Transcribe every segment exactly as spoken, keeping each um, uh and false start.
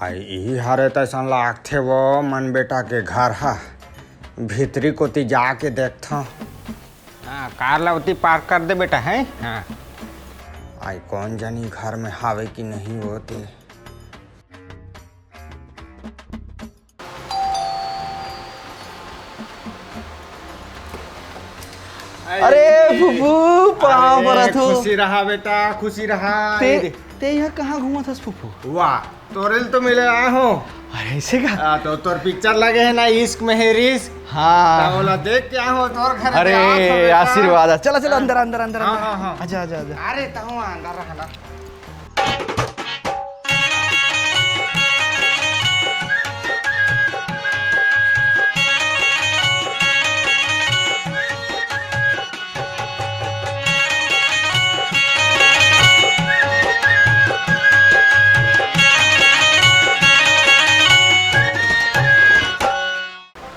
आई, इही हरे तैसन लागथे वो मन बेटा के घर ह। भीतरी कोती जाके देखथंव। हाँ, कार ला ओती पार्क कर दे बेटा, हैं? हाँ। आई, कोन जनी घर में हावे कि नहीं वो ते। अरे फूफू, पाँव परत हो। खुशी रहा बेटा, खुशी रहा। ते, ये दे। ते यहाँ कहाँ घूमत हस फूफू? वाह, तोरे ल तो मिले आए हो। अरे ऐसे का? आ, तो तोर पिक्चर लगे है ना, इश्क में है रिस्क। हाँ। तो बोला देख के आए हो, तोर घर पे आओ तो अरे बेटा। आशीर्वाद। चला, चला, हाँ। अंदर, अंदर, अंदर, हाँ, अंदर। हाँ, हाँ। आजा, आजा, आजा। अरे तहूँ अंदर रहा ना।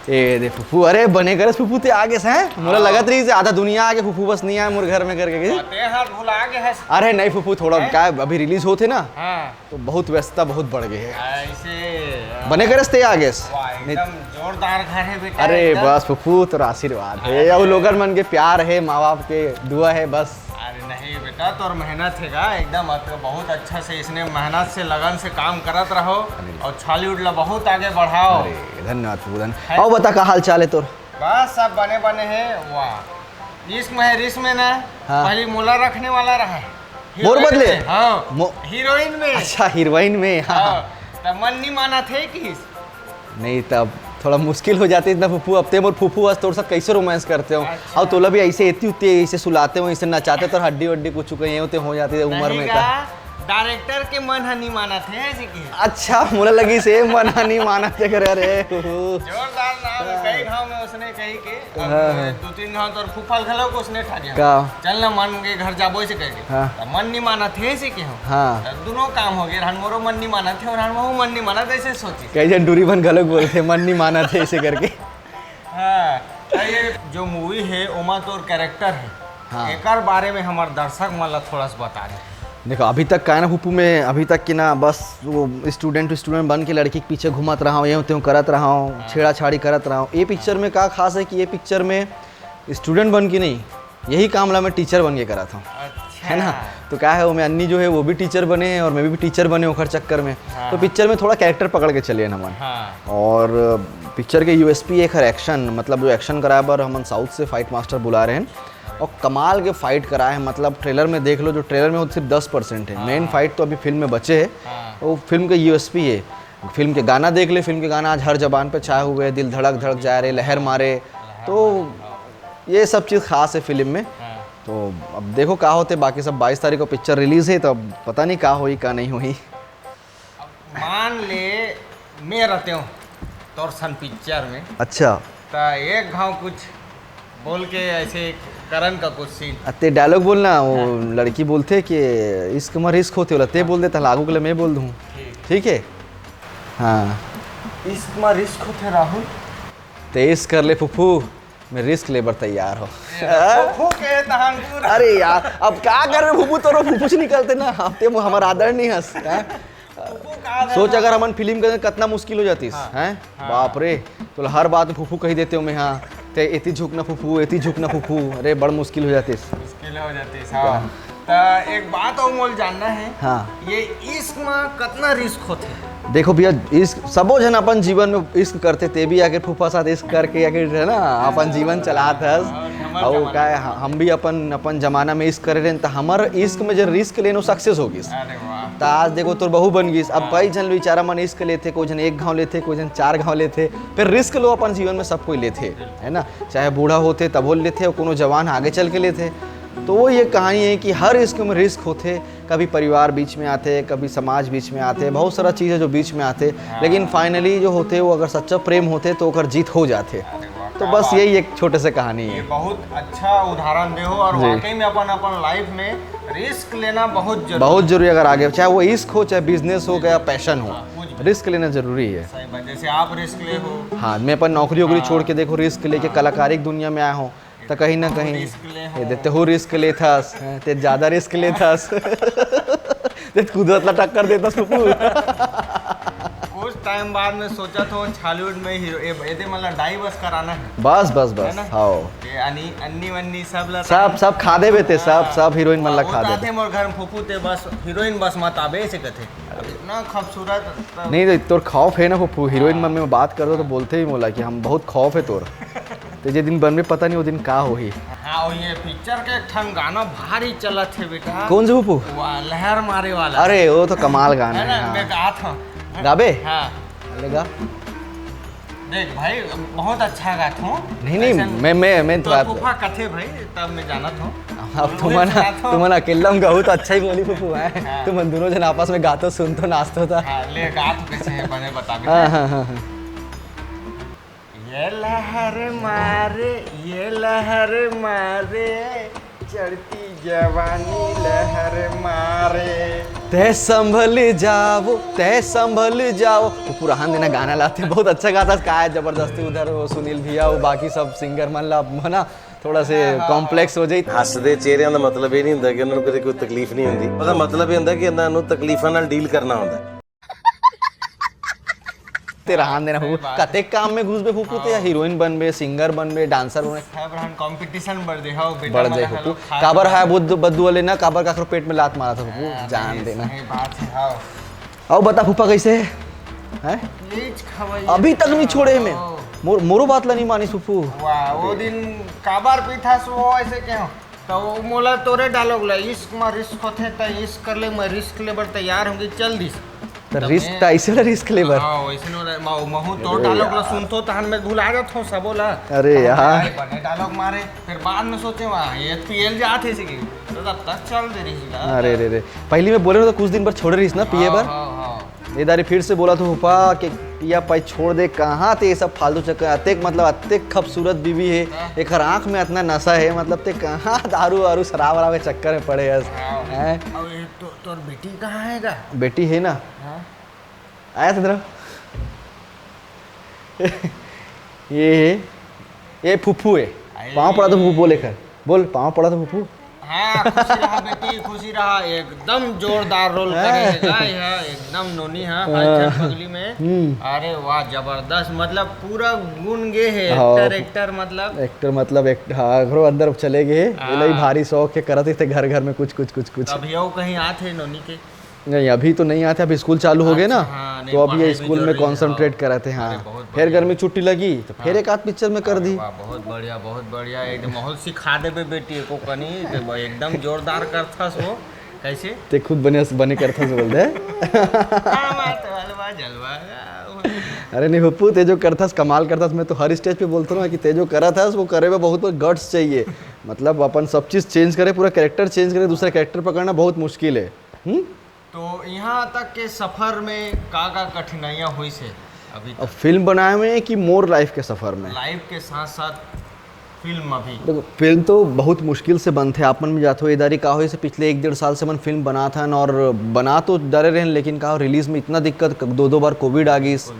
ए दे फूफू, अरे बने करस फूफू, ते आ गेस हैं? मोला हाँ। लगत रहिस आधा दुनिया आगे फूफू बस नहीं आए मोर घर में करके। हाँ, ते हाथ भुला गे हस। अरे नहीं फूफू, थोड़ा हैं? क्या है, अभी रिलीज होथे ना, हाँ। तो बहुत व्यस्तता बहुत बढ़ गई है। ऐसे, बने करस ते आ गेस। वाह, नहीं एकदम जोरदार घर है बेटा, अरे एकदम। बस फूफू, तोर आशीर्वाद है, अरे। अउ लोगन मन के प्यार है, माँ बाप के दुआ है, बस। अरे नहीं बेटा, तोर मेहनत है गा, एकदम अत-, बहुत अच्छा से इसने मेहनत से, लगन से काम करत रहो अरे। और छॉलीवुड ला बहुत आगे बढ़ाओ। अरे धन्यवाद फूफू, धन्यवाद। है। अउ बता, का हाल चाल है तोर? बस सब बने बने है। वाह, इश्क में है रिस्क में ना, हाँ। पहली मोला रखने वाला रहा है। मोर हीरोइन बदले? में, हाँ। मो-, हीरोइन में। अच्छा, हीरोइन में, हाँ। हाँ, तब मन नहीं माना थे कि नहीं, तब थोड़ा मुश्किल हो जाती इतना फूफू, अब ते मोर फूफू हस, तोर साथ कैसे रोमांस करते हो? अच्छा। और तोला भी ऐसे एती उती ऐसे सुलाते हो, ऐसे नचाते तो हड्डी वड्डी कुछ कहीं होते हो जाती है उम्र नहीं में गा, तो। डायरेक्टर के मन ह नहीं मानत है ऐसे की। अच्छा, मोला लगी से मन ह नहीं मानत है करे, अरे। जोरदार नाम है, कई गांव में उसने कही के, अब हाँ, हाँ। दो तीन गांव तो फूफा घलो को उसने ठा दिया। का? चल ना मन के घर जाबो ऐसे कह के। हाँ। तो मन नहीं मानत है ऐसे के हो। हाँ। तो दोनों काम हो गए, रहन मोरो मन नहीं मानत है और रहन वो मन नहीं मानत ऐसे सोची। कई जन डूरी बन घलो बोलते, मन नहीं मानत है ऐसे करके। हाँ, तो ये जो मूवी है, ओमा तोर कैरेक्टर है, हाँ। एकर बारे में हमार दर्शक मन ला थोड़ा सा बता दे। देखो, अभी तक का है ना फूफू में, अभी तक की ना बस वो स्टूडेंट स्टूडेंट बन के लड़की के पीछे घूमत रहा हूँ, ये त्यों करत रहा हूँ, हाँ। छेड़ाछाड़ी करत रहा हूँ। ये पिक्चर में का खास है कि ये पिक्चर में स्टूडेंट बन के नहीं, यही काम ला मैं टीचर बन के करा था। अच्छा। है ना? तो क्या है, वो मैं अन्नी जो है वो भी टीचर बने हैं और मैं भी टीचर बने ओखर चक्कर में। हाँ। तो पिक्चर में थोड़ा कैरेक्टर पकड़ के चले ना मन। हाँ। और पिक्चर के यूएसपी एक है एक्शन, मतलब जो एक्शन कराए बर हमन साउथ से फाइट मास्टर बुला रहे हैं और कमाल के फाइट कराए हैं। मतलब ट्रेलर में देख लो, जो ट्रेलर में वो सिर्फ दस परसेंट है, मेन हाँ। फाइट तो अभी फिल्म में बचे है। हाँ। वो फिल्म का यूएसपी है। फिल्म के गाना देख ले, फिल्म के गाना आज हर जबान पे छाए हुए हैं, दिल धड़क धड़क जा रहे, लहर मारे, तो ये सब चीज़ खास है फिल्म में। हाँ। तो अब देखो का होते, बाकी सब बाईस तारीख को पिक्चर रिलीज है, तो अब पता नहीं का होई का नहीं होई। अब मान ले मैं रहते हूँ तोर सन पिक्चर में, अच्छा। तो एक घाव कुछ बोल के ऐसे करन का कुछ सीन। अ, ते डायलॉग बोलना, वो हाँ। लड़की बोलथे कि इश्क में रिस्क होथे, ओला ते हाँ। बोल दे, त लागू के ले मैं बोल दूँ। ठीक। ठीक है? हाँ। इश्क में रिस्क होथे राहुल। ते इश्क कर ले फूफू, मैं रिस्क ले बर तैयार हो। ये फूफू के तहान पूरा। अरे यार, अब का करबे फूफू, तोरो फूफू से निकलते ना, अब ते हमर आदर नहीं हस, हाँ? फूफू का आदर सोच, ना। अगर हमन फिल्म के कतना मुश्किल हो जातीस, हाँ। हैं? हाँ। बाप रे, तो हर बात में फूफू कही देते हो मैं, हाँ, ते एती झुकना फूफू, एती झुकना फूफू, अरे बड़ मुश्किल हो जातीस। मुश्किल हो जातीस, हाँ। तो एक बात और मोल जानना है, हाँ। ये इश्क में कितना रिस्क होते हैं? देखो भैया, इश्क, सबो झन अपन जीवन में इश्क करते, ते भी आखिर फूफा साथ इश्क करके आखिर, है ना, अपन जीवन चलात हस। और हमर और जमाना का है, में। हम भी अपन, अपन जमाना में इश्क करे रहे, तो हमर इश्क में जो रिस्क लेनो सक्सेस हो गई। अरे वाह। तो आज देखो तोर बहू बन गई। अब हाँ। कई झन बेचारा मन इश्क लेते, कोई झन एक घाव लेते, कोई झन चार घाव लेते, फिर रिस्क लो अपन जीवन में सब कोई लेते, है ना? चाहे बूढ़ा होते तब हो लेते, और कोनो जवान आगे चल के लेते। तो वो ये कहानी है कि हर इश्क में रिस्क होते, कभी परिवार बीच में आते, कभी समाज बीच में आते, बहुत सारा चीज़ें जो बीच में आते, हाँ। लेकिन फाइनली जो होते वो अगर सच्चा प्रेम होते तो ओकर जीत हो जाते। अरे वाह, तो क्या बस बात। यही एक छोटे से कहानी ये है। बहुत अच्छा उदाहरण दे हो और जी। वाकई में अपन, अपन लाइफ में रिस्क लेना बहुत जरूरी बहुत है। जरूरी, अगर आगे चाहे वो इश्क हो, चाहे बिजनेस हो, या पैशन हो, हाँ, कुछ भी। रिस्क लेना जरूरी है। सही बात, जैसे आप रिस्क ले हो। हाँ, मैं अपन नौकरी वोकरी हाँ। छोड़ के देखो रिस्क लेके हाँ। कलाकारी की दुनिया में आया हूँ, तो कहीं ना कहीं रिस्क ले हो। ये देते हो रिस्क लेथस, हैं, ते ज्यादा रिस्क लेथस। ते कुदरत ला टक्कर देथस फूफू। टाइम बाद में सोचत हो छॉलीवुड में हीरो, ए, एदे मतलब डाई बस कराना है। बस बस बस। ना? हाँ। ये अन्नी, अन्नी वन्नी सब ला सब सब खा देबे ते, सब सब हीरोइन मन ला खा देबे। थे मोर घर में फूफू ते बस हीरोइन बस मत आबे, ऐसे कथे। अब इतना खूबसूरत। नहीं, नहीं, तोर खौफ है ना फूफू, हीरोइन मन में बात करता तो बोलते ही मोला कि हम बहुत खौफ है तोर। ते जे दिन बनबे पता नहीं वो दिन का होही। हाँ, और ये पिक्चर के एक ठन गाना भारी चलत है बेटा। कौन से फूफू? वाह, लहर मारे वाला। अरे वो तो कमाल गाना है है। ना, मैं हाँ। गात हूँ। गाबे? हाँ। ले गा। देख भाई, बहुत अच्छा गात हूँ। नहीं नहीं, ऐसा मैं मैं मैं तो थोड़ा फूफा कथे भाई, तब मैं जानत हूँ। अब तुमन तुमन अकेला में गाहू तो अच्छा ही बोली फूफू है। तुमन दोनों जन आपस में गातो सुनतो नाचतो था। हाँ, ले गात कैसे है, बने बता। हाँ हाँ हाँ हाँ। ये लहर मारे, ये लहर मारे, चढ़ती जवानी लहर मारे। तै संभल जाओ, तै संभल जाओ। वो पुरान दिन गाना लाते, बहुत अच्छा गाता। काय जबरदस्ती उधर वो सुनील भैया, वो बाकी सब सिंगर मन ला है ना, थोड़ा से कॉम्प्लेक्स हो जाई। ਹੱਸਦੇ ਚਿਹਰਿਆਂ ਦਾ ਮਤਲਬ ਇਹ ਨਹੀਂ ਹੁੰਦਾ ਕਿ ਉਹਨਾਂ ਨੂੰ ਕਦੇ ਕੋਈ ਤਕਲੀਫ ਨਹੀਂ ਹੁੰਦੀ। ਉਹਦਾ ਮਤਲਬ ਇਹ ਹੁੰਦਾ ਕਿ ਇਹਨਾਂ ਨੂੰ ਤਕਲੀਫਾਂ ਨਾਲ ਡੀਲ ਕਰਨਾ ਹੁੰਦਾ। ते रहन देना फूफू, कतेक काम में घुसबे फूफू ते, हीरोइन बनबे, सिंगर बनबे, डांसर बनबे। सब रहन कंपटीशन बढ़ दे, हाँ बेटा। बढ़ जाए फूफू। काबर है बुद्ध बद्दू वाले ना, काबर काकरो पेट में लात मारा था फूफू, जान देना। सही बात है, हाँ। अब बता फूफा कैसे है? हैं? यही खवाई। अभी तक नहीं छोड़े मैं। मोर मोरो बात ला नहीं मानी फूफू। वाह, वो दिन काबर पीथा सो ऐसे क्यों? तो वो मोला तोरे डायलॉग ला, इश्क में रिस्क होथे त इश्क कर ले, मैं रिस्क लेबर तैयार होंगी, चल दिस। तो रिस्क त ऐसे वाला रिस्क लेबर। हाँ, वैसे नो रे, महू महू तोर डायलॉग ला सुनतो तहन मैं भुला जात हूँ सबो ला। अरे यार। बने डायलॉग मारे, फिर बाद में सोचे वहाँ ये पीएल जात है इसी की, तो तब तक चल दे रही है। अरे रे रे, पहली मैं बोले ना तो कुछ दिन भर छोड़े रहीस ना पिए बर। हाँ, हाँ। ये दारी फिर से बोला तो फूफा कि पिया पाई छोड़ दे, कहाँ ते ये सब फालतू चक्कर, अतेक मतलब अतेक खूबसूरत बीवी है, एकर आँख में इतना नशा है, मतलब ते कहाँ दारू वारू शराब वराब के चक्कर में पड़े हस, हैं? अब ये तो तोर बेटी कहाँ है गा? बेटी है ना, हाँ। आया था तेरा ये है, ये फूफू है, पाँव पड़ा तो फूफू बोले कर, बोल पाँव पड़ा तो फूफू। हाँ, खुशी रहा बेटी, खुशी रहा। एकदम जोरदार रोल करे है गा, यह एकदम नोनी है, हर पगली में। अरे वाह, जबरदस्त, मतलब पूरा गुण गे है। हाँ। एक्टर, एक्टर मतलब। एक्टर मतलब एक, हाँ, घरो अंदर चले गए। हाँ। भारी शौक है, करत थे घर घर में कुछ कुछ कुछ कुछ। अभी वो कहीं आते नोनी के? नहीं, अभी तो नहीं आते, अभी स्कूल चालू हो गए ना, अच्छा, हाँ, नहीं, तो अभी पढ़ाई ये भी स्कूल में जरूरी है, कॉन्सेंट्रेट हाँ। कराते हैं। अरे, हाँ, बहुत फिर बढ़िया। गर्मी छुट्टी लगी तो फिर एक आध पिक्चर में कर दी। वाह, बहुत बढ़िया, बहुत बढ़िया, एकदम माहौल सिखा देबे बेटी को कनी, तो एकदम जोरदार करथस वो। कैसे? ते खुद बने बने करथस बोल दे। हाँ, बात वाला बात, जलवा। अरे नहीं पप्पू, ते जो करथस कमाल करथस। मैं तो हर स्टेज पे बोलता हूँ कि ते जो करत हस वो करे में बहुत गट्स चाहिए। मतलब अपन सब चीज़ चेंज करे, पूरा कैरेक्टर चेंज करे, दूसरा कैरेक्टर पकड़ना बहुत मुश्किल है। हम्म? तो यहाँ तक के सफर में का का कठिनाइयाँ हुई से अभी अब फिल्म बनाए में कि मोर लाइफ के सफर में? लाइफ के साथ साथ फिल्म अभी। देखो, फिल्म तो बहुत मुश्किल से बनथे। आप मन में जात हो, ये दारी का होइस, पिछले एक डेढ़ साल से मन फिल्म बनात हन और बना तो डरे रहन, लेकिन का रिलीज में इतना दिक्कत, दो दो बार कोविड आ गइस,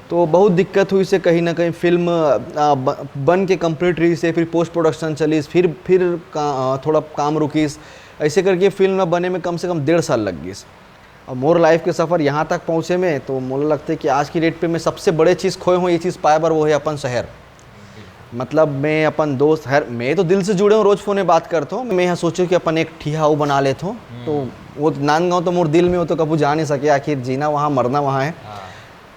तो बहुत दिक्कत हुइस कहीं ना कहीं। फिल्म आ, ब- बन के कंप्लीट रहिस, फिर पोस्ट प्रोडक्शन चलिस, फिर फिर का, आ, थोड़ा काम रुकिस, ऐसे करके फिल्म न बने में कम से कम डेढ़ साल लग गइस। और मोर लाइफ के सफ़र यहाँ तक पहुँचे में तो मोला लगथे कि आज की डेट पे मैं सबसे बड़े चीज़ खोए हूँ, ये चीज़ पाए बर, वो है अपन शहर। मतलब मैं अपन दोस्त हर, मैं तो दिल से जुड़े हूँ, रोज़ फ़ोन में बात करता हूँ। मैं यहाँ सोचूँ कि अपन एक ठिहा वो बना लेता हूँ, तो वो नांदगांव तो मोर दिल में हो, तो कभू जा नहीं सके, आखिर जीना वहाँ, मरना वहाँ है।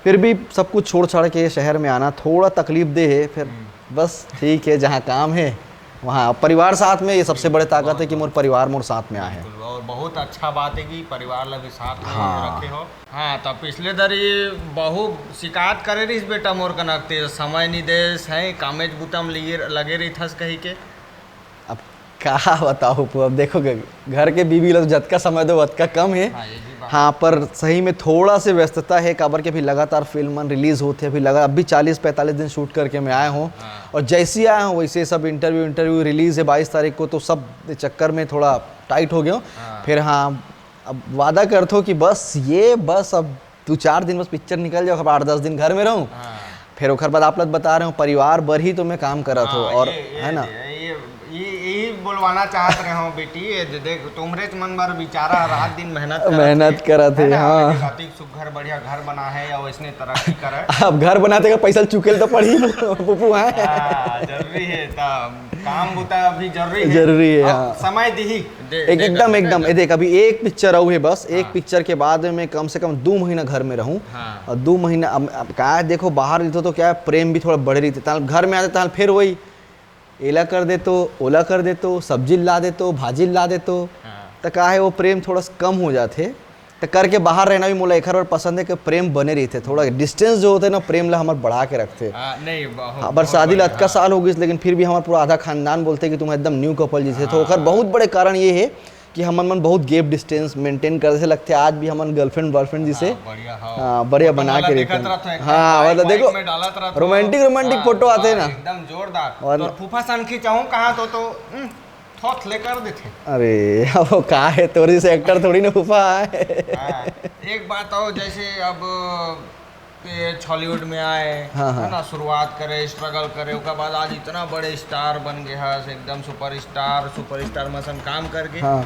फिर भी सब कुछ छोड़ छाड़ के शहर में आना थोड़ा तकलीफ दे है, फिर बस ठीक है, जहाँ काम है वहाँ। परिवार साथ में, ये सबसे बड़े ताकत है कि मोर परिवार मोर साथ में आए हैं। बिल्कुल, और बहुत अच्छा बात है कि परिवार ला भी साथ में हाँ। रखे हो। हाँ, तो पिछले दरी बहुत शिकायत करे रहिस बेटा मोर कनक, ते समय नहीं देस है, कामेज बुता में लगे लगे रहिथस कही के। अब का बताओ पप्पू, अब देखो ग-, घर के बीवी ला तो जतका समय दो, ओतका कम है। हाँ, ये भी बात। हाँ, पर सही में थोड़ा से व्यस्तता है, काबर के अभी लगातार फिल्म मन रिलीज होते, अभी लगा, अभी चालीस पैंतालीस दिन शूट करके मैं आया हूँ। और जैसे ही आया हूँ, वैसे सब इंटरव्यू, इंटरव्यू रिलीज है बाईस तारीख को, तो सब चक्कर में थोड़ा टाइट हो गया हूँ। फिर हाँ, अब वादा करता हूँ कि बस ये, बस अब दो चार दिन बस पिक्चर निकल जाओ, अब आठ दस दिन घर में रहूँ। फिर ओकर बाद आप लोग बता रहे हो, परिवार बर ही तो मैं काम करत हूँ। हाँ, और ये, ये, है ना, ये, ये, ये, यही बोल पाना चाहत रहे हो बेटी, ये दे-, देख, तुमरेच मन बर बेचारा रात दिन मेहनत करत मेहनत हे, करत हे, हाँ। अतिक सुघर बढ़िया घर बना है या वैसने तरक्की करे। अब घर बनाते का पैसा चुकेल तो पड़ी, पुप्पू है। हाँ, जरूरी है, त काम बुता अभी जरूरी है। जरूरी है, हाँ। समय दिही। एक, एकदम, एकदम। ये देख, अभी एक पिक्चर आऊ है बस, एक पिक्चर के बाद में कम से कम दो महीना घर में रहूं। हाँ। और दो महीना, अब, अब का है, देखो, बाहर रहते तो क्या है, प्रेम भी थोड़ा बढ़े रहिथे, ताल घर में आते ताल फिर वही, एला कर देतो, ओला कर देतो, सब्जी ला देतो, भाजी ला देतो, हाँ। त का है, वो प्रेम थोड़ा सा कम हो जाथे। त करके बाहर रहना भी मोला एखर बर पसंद है कि प्रेम बने रहिथे, थोड़ा डिस्टेंस जो होथे ना, प्रेम ला हमर बढ़ा के रखथे। हाँ, नहीं, बहुत, हाँ, पर शादी ला अतका साल हो गइस, लेकिन फिर भी हमर पूरा आधा खानदान बोलथे कि तुम एकदम न्यू कपल जैसे। तो ओकर बहुत बड़े कारण ये है कि हमन मन बहुत गैप डिस्टेंस मेंटेन करे से लगथे, आज भी हमन गर्लफ्रेंड बॉयफ्रेंड जैसे। बढ़िया, हाँ। हाँ, बढ़िया बना के रखथे। हाँ, मतलब देखो, रोमांटिक, रोमांटिक फोटो आथे ना। एकदम जोरदार। और फूफा सन खिंचाऊं कहाँ तो, तो, हम्म, थोथले कर देथे। अरे, अब वो का है, तोर जैसे एक्टर थोड़ी ना फूफा है। हाँ, एक बात और, जैसे अब ये हॉलीवुड में आए, हाँ, हाँ। है ना, शुरुआत करे, स्ट्रगल करे, ओकर बाद आज इतना बड़े स्टार बन गए हस, एकदम सुपरस्टार, सुपरस्टार मसन काम करके। हाँ।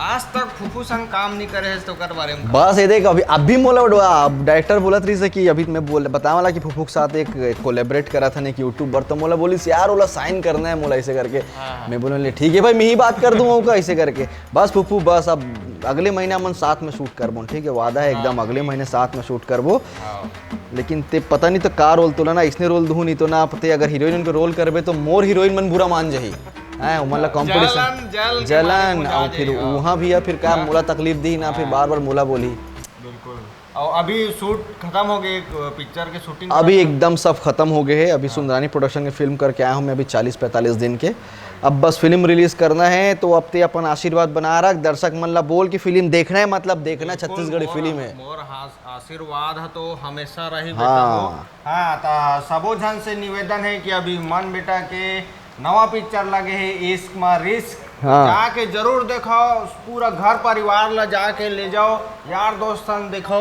आज तक फूफू संग काम नहीं करे हस, तो ओकर बारे में का? बस ये देख, अभी, अभी मोला उठवा, अब डायरेक्टर बोलत रहिस कि अभी मैं बोल, बताए वाला कि फूफू के साथ एक कोलैबोरेट करत हन एक यूट्यूबर, तो मोला बोलिस, "यार, ओला साइन करना है मोला," ऐसे करके। हाँ, हाँ। मैं बोलूँ, "ले, ठीक है भाई, मैं ही बात कर दूंगा ओका," ऐसे करके। बस फूफू, बस अब अगले महीना हमन साथ में शूट करबो, ठीक है, वादा है एकदम, हाँ। अगले महीने साथ में शूट करबो। हाँ। लेकिन ते पता नहीं तो का रोल, तोला ना इसने रोल दूँ, नहीं तो ना, ते अगर हीरोइन के रोल करबे तो मोर हीरोइन मन बुरा मान जाही। हैं, ओमन ला कॉम्पिटिशन, जलन, जलन के मारे जलन, बुझा और फिर जाही, हाँ। वहाँ भी या फिर का, हाँ। मोला तकलीफ दी ना, फिर हाँ। बार बार मोला बोली। बिल्कुल। और अभी शूट खत्म हो गए, एक पिक्चर के शूटिंग अभी खत्म? एकदम सब खत्म हो गए है। अभी हाँ। सुंदरानी प्रोडक्शन के फिल्म करके आया हूँ मैं अभी चालीस पैंतालीस दिन के। अब बस फिल्म रिलीज करना है, तो अब ते अपन आशीर्वाद बना रख, दर्शक मन ला बोल कि फिल्म देखना है, मतलब देखना, बिल्कुल, छत्तीसगढ़ी मोर, फिल्म है। मोर हास-, आशीर्वाद है तो हमेशा रही बेटा हो। हाँ। हाँ, त सबो झन से निवेदन है कि अभी मन बेटा के नवा पिक्चर लगे है इश्क मा रिस्क, हाँ। जाके जरूर देखो, पूरा घर परिवार ला जाके ले जाओ, यार दोस्त संग देखो,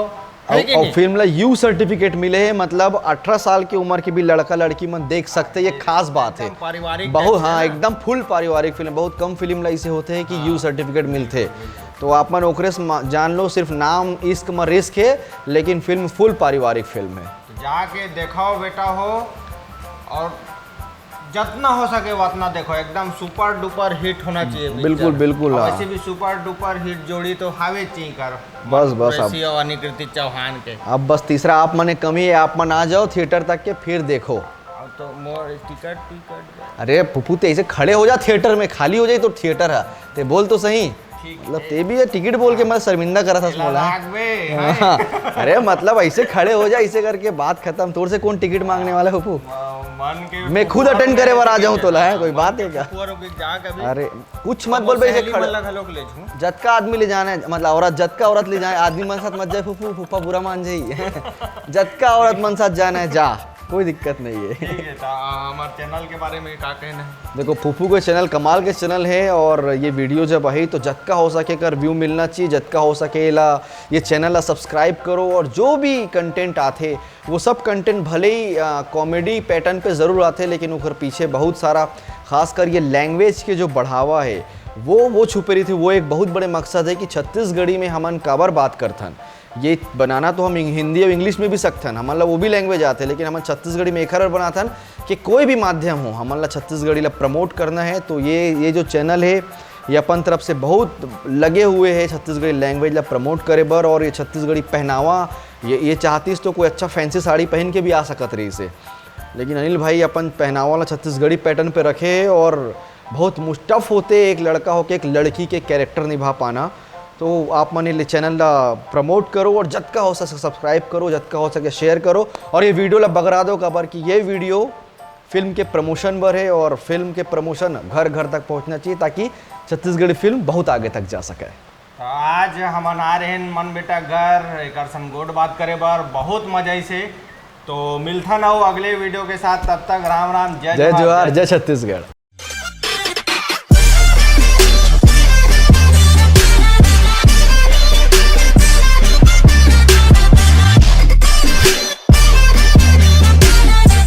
है और, कि और नहीं? फिल्म ला यू सर्टिफिकेट मिले है, मतलब अठारह साल की उम्र के भी लड़का लड़की मन देख सकते, ये खास बात है। एकदम पारिवारिक बहुत, type से हाँ, ना। एकदम फुल पारिवारिक फिल्म, बहुत कम फिल्म ला ऐसे होते हैं कि हाँ। यू सर्टिफिकेट मिलते। तो आप मन ओकरे से मा-, जान लो, सिर्फ नाम इश्क मा रिस्क है, लेकिन फिल्म फुल पारिवारिक फिल्म है। तो जाके देखाओ बेटा हो, और जितना हो सके उतना देखो, एकदम सुपर डुपर हिट होना चाहिए पिक्चर। बिल्कुल, बिल्कुल, और हाँ। वैसे भी सुपर डुपर हिट जोड़ी तो हावे चाहिए कर। बस, बस, अब कुरैशी और अनिल कृति चौहान के। अब बस तीसरा आप मने कमी है, आप मन आ जाओ थिएटर तक के, फिर देखो। अब तो मोर टिकट, टिकट। अरे पुप्पू, ते ऐसे खड़े हो जा थिएटर में, खाली हो जाए तो थिएटर है, ते बोल तो सही। ठीक मतलब, है। ते भी ये टिकट बोल के मैं शर्मिंदा करा था तेला मोला। लाग बे, हाँ। अरे मतलब, ऐसे खड़े हो जा, ऐसे करके बात खत्म। तोर से कौन टिकट मांगने वाला है, पुप्पू? म-, मन के मैं खुद पुप्पू अटेंड करे बर आ जाऊं तो ला, है, कोई मन बात के है क्या? पुप्पू और जा कभी। अरे, कुछ मत बोल बे, ऐसे सहेली खड़े। मन ला घलोक ले जूं। जतका आदमी ले जाना है, मतलब औरत, जतका औरत ले जाए, आदमी मन साथ मत जाए, फूफू, फूफा बुरा मान जाई। जतका औरत मन साथ जाना है, जा, कोई दिक्कत नहीं है। ठीक है, तो हमारे चैनल के बारे में क्या कहना है? देखो, फूफू के चैनल कमाल के चैनल है, और ये वीडियो जब आई तो जतका हो सके कर व्यू मिलना चाहिए, जतका हो सके ला ये चैनल ला सब्सक्राइब करो, और जो भी कंटेंट आथे वो सब कंटेंट भले ही कॉमेडी पैटर्न पे ज़रूर आथे, लेकिन ओकर पीछे बहुत सारा, खासकर ये लैंग्वेज के जो बढ़ावा है, वो वो छुपे रहिथे। वो एक बहुत बड़े मकसद है कि छत्तीसगढ़ी में हमन काबर बात करथन। ये बनाना तो हम इंग-, हिंदी और इंग्लिश में भी सकथन, हमन ला वो भी लैंग्वेज आथे, लेकिन हमन छत्तीसगढ़ी में एखर बर बनाथन कि कोई भी माध्यम हो, हमन ला छत्तीसगढ़ी ला प्रमोट करना है। तो ये, ये जो चैनल है, ये अपन तरफ से बहुत लगे हुए है छत्तीसगढ़ी लैंग्वेज ला प्रमोट करे बर, और ये छत्तीसगढ़ी पहनावा, ये, ये चाहतीस तो कोई अच्छा फैंसी साड़ी पहन के भी आ सकत रहिसे, लेकिन अनिल भाई अपन पहनावा ला छत्तीसगढ़ी पैटर्न पे रखे है, और बहुत मुश्किल होथे एक लड़का होके एक लड़की के कैरेक्टर निभा पाना। तो आप मन ये चैनल ला प्रमोट करो, और जतका हो सके सब्सक्राइब करो, जतका हो सके शेयर करो, और ये वीडियो ला बगरा दो, काबर कि ये वीडियो फिल्म के प्रमोशन बर है, और फिल्म के प्रमोशन घर घर तक पहुंचना चाहिए, ताकि छत्तीसगढ़ी फिल्म बहुत आगे तक जा सके। तो आज हमन आ रहे हैं मन बेटा घर, एकर संग गोठ बात करे बर, बहुत मजा आइसे। तो मिलथन अउ अगले वीडियो के साथ, तब तक राम राम, जय जय जोहार, जोहार, जय जय छत्तीसगढ़।